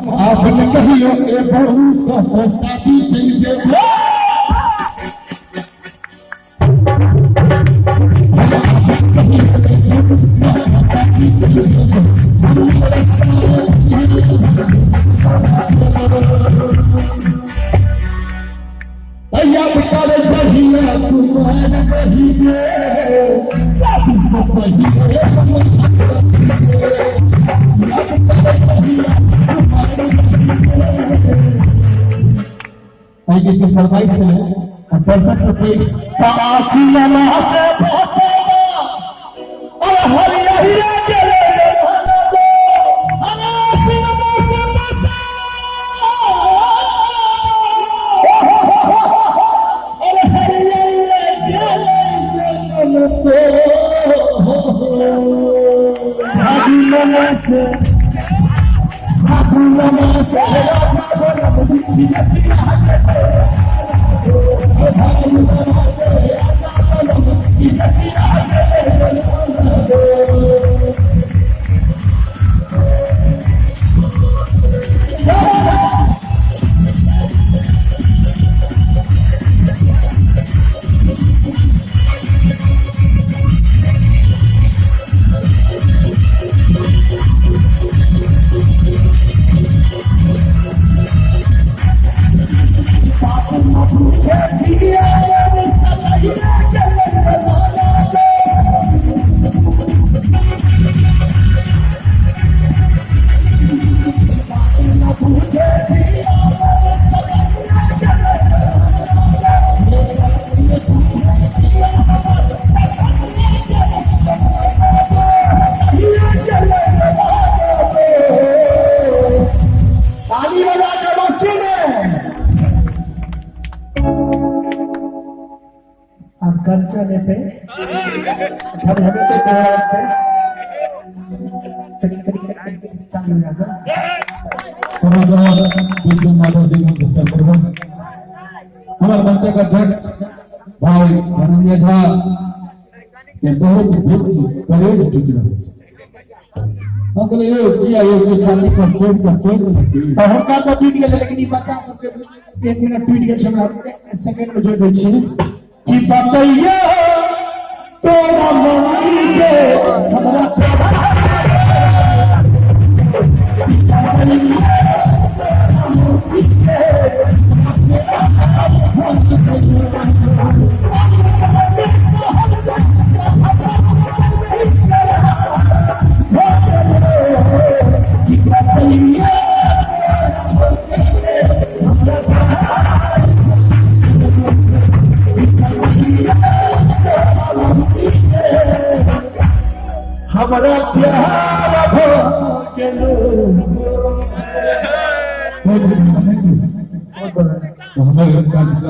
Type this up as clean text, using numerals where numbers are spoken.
आब ने कहियो ए बहू कहो शादी चलि जेबो। भैया करे जहिया कुमार कही दे शादी से पहिले। एहि गीत के फरमाइश छलै आ दर्शक सबके कासिया से बसवा अरे हरिया हिया के ले ले धना दो, अरे आसिया से बसवा, अरे हरिया हिया के ले ले धना दो, भाभी मना से भाभी मना से। ताली बजा के मस्ती में अब कंचन पे झमझमते प्रोग्राम पे ताली बजा दो। समाचार विद्युत माधव जी हम विस्तार करब। हमर मंचक अध्यक्ष भाई धनंजय झा के बहुत बेसी करेज टूटि रहल छै। हम कहलियै यौ किया यौ, कि छाती पर चोट पर तोड़ि देलक की? तऽ हुनका तऽ टूटि गेलै, लेकिन ई बच्चा सबके एक मिनट टूटि गेल छै। हमरा एक सेकंड मे जोड़ि दै छी कि बतैया तोरा माई के हमरा हमरा प्यार भऽ गेलो।